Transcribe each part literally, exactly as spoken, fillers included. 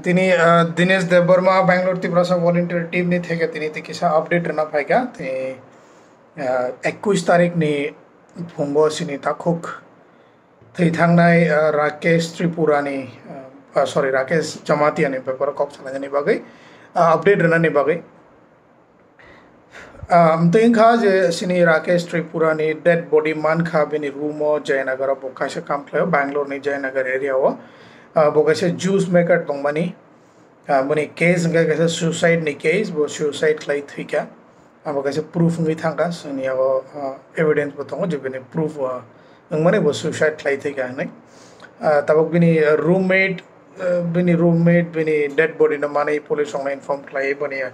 Tini, ah, Dinesh Debbarma, Bangalore Tiprasa Volunteer Team ni theke tini tei kisa update rwna phaikha. Tei, ah, ekush tarik ni phungo sini takhuk thwi thangnai, ah, Rakesh Tripura ni, ah, ah, sorry, Rakesh Jamatia ni beparo kok salainani bagwi, ah, update rwnani bagwi. Ah, amtwi wngkha je sini Rakesh Tripura ni dead body mankha bini room o Jayanagar o, bo kaisa kam khlaio Bangalore ni Jayanagar area o. Ah, bo kaisa juice maker tongmani. Ah, boni case wngkha kaisa suicide ni case, bo suicide khlai thwikha. Abo kaisa proof wngwi thangkha, chwngni yago, ah, evidence bo tongo je bini proof, ah, wngmani bo suicide khlai thwikha hinwi. Ah, tabuk bini, ah, roommate, ah, bini roommate bini dead body no manwi police rokno inform khlaiwi boni, ah,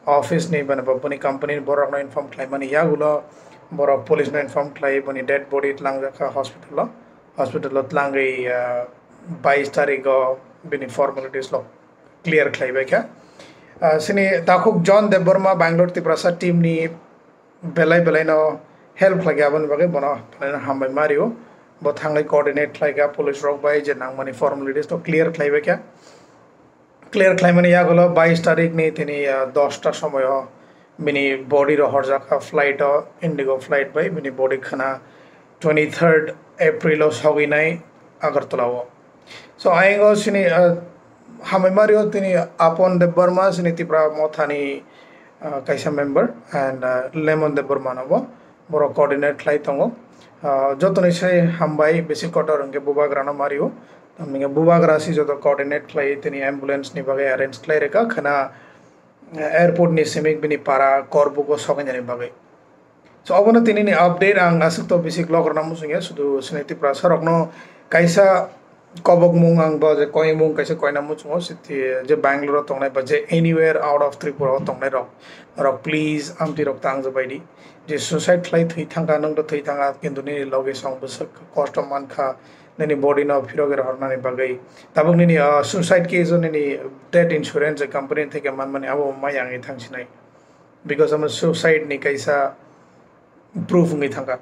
office ni bani bo boni company ni borok no inform khlaimani yagulo borok police no inform khlaiwi boni dead body tlangjak kha hospital o. Hospital o tlangwi, ah, bais tarik o bini formalities lo clear khlaibai kha. Ah, sini takhuk John Debbarma Bangalore Tiprasa team ni belai belai no help khlai aboni bagwi bono belai no hambai ma rio. Bo thangwi coordinate khlai kha police rok bai je nangmani formalities to clear khlaibai kha. Clear khlaimani yagulo bais tarik ni tini, ah, dosta somoyo bini body rohorjak kha flight o, Indigo flight bai bini body khana twenty third April o sogwi nai Agartala o. So, ayang o sini, ah, hambai ma rio tini Apon Debbarma sini Tipra Mothani, ah, kaisa member and, ah, Lemon Debbarma no bo borok coordinate khlai tongo. Ah, jotoni sai hambai bisi kotor hwnkhe bubagra no ma rio. Tamni bubagra si joto coordinate khlai tini ambulance ni bagwi arrange khlai rwkha khana, ah, airport ni simi bini para Korbugo sogwi nani bagwi. So, obono tini ni update ang aswk to bisi log rwna muchung ya, sudu sini Tiprasa rokno kaisa kobokmung ang bo je koimung kaisa koina muchungo, siti je Bangalore o tongnai ba je anywhere out of Tripura o tongnai rok, rok please amtwi rok tang jabai di. Je suicide khlai thwi thangkha, nwng to thwi thangkha, kintu nini loge song bwswk kosto mankha, nini body no phirogwi rohornani bagwi. Tabuk nini, ah, suicide case o nini death insurance company theke manmani abo mai ang thangsinai. Because amo suicide ni kaisa proof wngwi thangkha.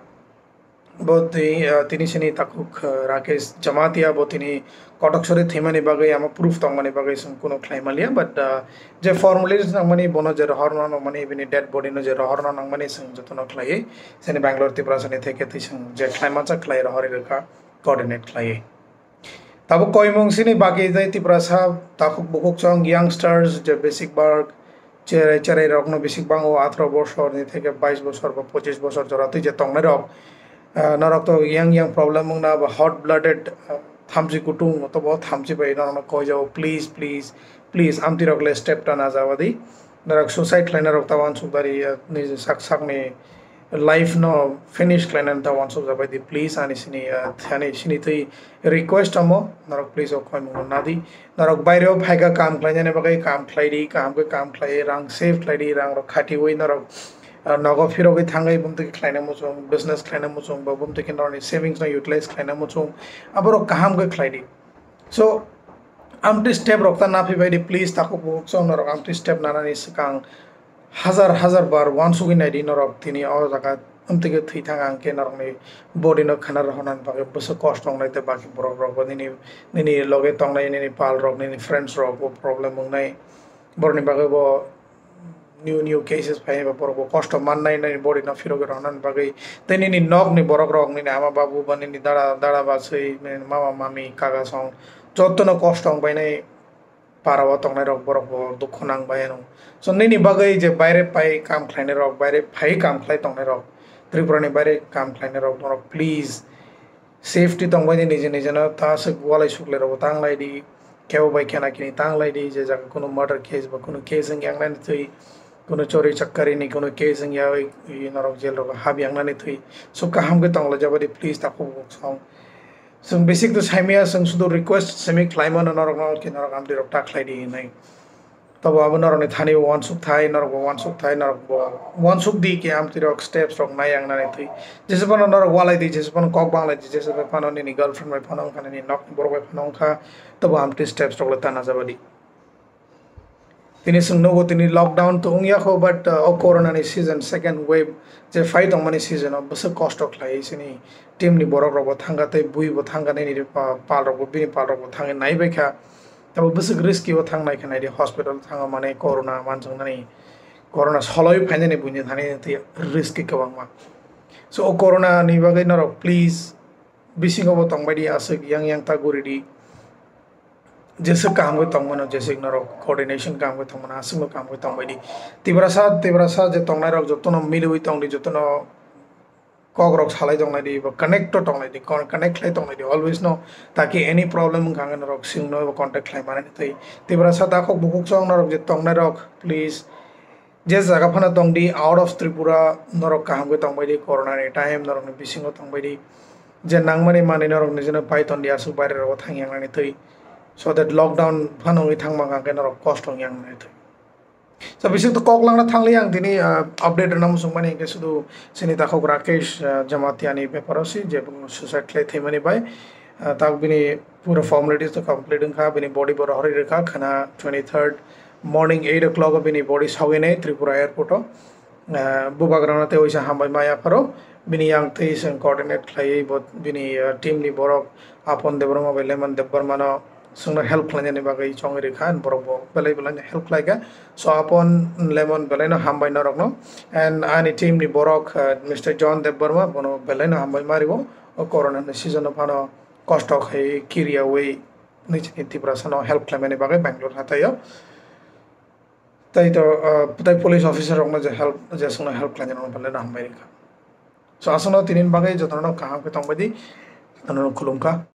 Bo twi, ah, tini sini takhuk, ah, Rakesh Jamatia bo tini kotok sori thwimani bagwi amo proof tongmani bagwi chwng kuno khlai maliya, but, ah, je formalities nangmani bono je rohorna nangmani bini dead body no je rohorna nangmani chwng jotono khlaiwi sini Bangalore Tiprasa ni theke twi chwng je khlai mancha khlai rohorwi rwkha coordinate khlaiwi. Tabuk koimung sini bagwi tei Tiprasa takhuk bukhuk chwng youngsters je basic work cherai cherai rokno bisik bango atharo bosor ni theke bais bosor ba pochis bosor jora twi je tongnai rok, ah, norok to yang yang problem wngna ba hot blooded, ah, thamchi kutung to bo thamchi bai norokno koi jao, please, please, please, amtwi rok le step ta na jaba di. Norok suicide khlaina rok ta uansuk dari, ah, ni sak sak ni life no finish khlainani ta uansuk jabai di, please, ani sini, ah, ani sini twi request omo, norok please o koimung no nadi. Norok baire o phaikha kam khlainani bagwi kam khlai di, kaham khe kam khlai, rang save khlai di, rang rok khatiwi norok, ah, nogo phirogwi thangwi bumtwi khe khlaina muchung, business khlaina muchung, ba bumtwi khe norokni savings no utilize khlaina muchung, aborok kaham khe khlai di. So, amtwi step rok ta na phibai di, please, takhuk bukhuk chwng norok amtwi step nanani swkang hajar hajar bar uansugwi naidi norok tini o jaga amtwi khe thwi thang ang khe norokni body no khana rohornani bagwi bwswk kosto wngnai tei baki borok rok bo nini, nini loge tongnai nini pal rok nini friends rok bo problem wngnai borokni bagwi bo new new cases phai ba borok bo kosto mannai nini body no phirogwi rohornani bagwi tei nini nok ni borok rok nini ama babu ba nini dada dada bachwi nini mama mami kaka song jotono kosto wngbainai para o tongnai rok borok bo dukhu nang bai ano. So nini bagwi je baire pai kam khlainai rok, baire phai kam khlai tongnai rok, Tripura ni baire kam khlainai rok, norok please safety tong bai di, nije nije no ta aswk walai suklai rok bo tang lai di, kebo bai kena kini tang lai di, je jaga kunu murder case ba kunu case wng yang nani twi, kunu chori chakkari ni kunu case wng ya, norok jail rok hab yang nani twi. So kaham khe tong lai jaba di, please takhuk bukhuk song. Chwng basic to saimaya, chwng sudu request simi khlaimano norokno, khe norok amtwi rok ta khlai di hinwi. Tobo abo norokni thani uansuk thai, norok bo uansuk thai, norok bo uansuk di khe amtwi rok steps rok nai ang nani thwi. Jese phano norok walai di, jese phano kok bang lai di, jese bai phano nini girlfriend bai phano wngkha, nini nokni borok bai phano wngkha, tobo amtwi steps rok le ta na jaba di. Tini chwng nugo tini lockdown to wngya kho, but, uh, o corona ni season, second wave je phai tongmani season o bwswk kosto khlai chini team ni borok rok bo thangkha tei bui bo thangkha nini pa-, pal rok bo, bini pal rok bo thangwi nai bai kha. Abo bwswk risky o thang nai khe nai di, hospital thango mane corona manjaknani, corona soloi phainani buini thani tei risky kwbangma. So o corona ni bagwi norok please bisingo bo tongbai di, aswk yang yang ta guri di. Jeswk kaham khe tongmano, jeswk norok coordination kaham khe tongmano, aswkno kaham khe tongbai di. Tiprasa, Tiprasa je tongnai rok jotono miliwi tong di, jotono kok rok salai tongnai di, ba connect to tongnai di, con-, connect khlai tongnai di, always no, taki any problem wngkha hwnkheno norok swngno eba contact khlai mani twi. Tiprasa takhuk bukhuk chwng norok je tongnai rok, please, je jaga phano tong di, out of Tripura, norok kaham khe tongbai di, corona ni time norokni bisingo tongbai di, je nangmani manwi norok nijino pai ton di, aswk baire rogo thang yang nani twi, so that lockdown phano wngwi thang mankha hwnkhe norok kosto wng yang nani twi. So, bising to kok langna thangli ang tini, ah, update rwna muchung mani hwnkhe sudu chini takhuk Rakesh, ah, Jamatia ni beparo si je bo suicide khlai thwimani bai, ah, tak bini pura formalities to complete wngkha, bini body bo rohorwi rwkha khwna twenty-third morning eight o'clock o bini body sogwi nai Tripura airport o. Ah, bubagrano tei oisa hambai maya pharo bini yang twi chwng coordinate khlaiwi bo bini, ah, team ni borok Apon Debbarma bai Lemon Debbarma no chwngno help khlainani bagwi chongwi rwkha, borok bo belai belai no help khlaikha. So Apon, Lemon belai no hambai norokno, and ani team ni borok, uh, Mister John Debbarma bono belai no hambai mario, o corona ni season o phano kosto khai kiriyawi nini Tiprasa no help khlaimani bagwi Bangalore hathaio. Tai to, uh, tai police officer rokno je help, je chwngno help khlainani belai no hambai rwkha. So aswkno tini bagwi jotono kaham khe tongbai di, jotono khulumkha.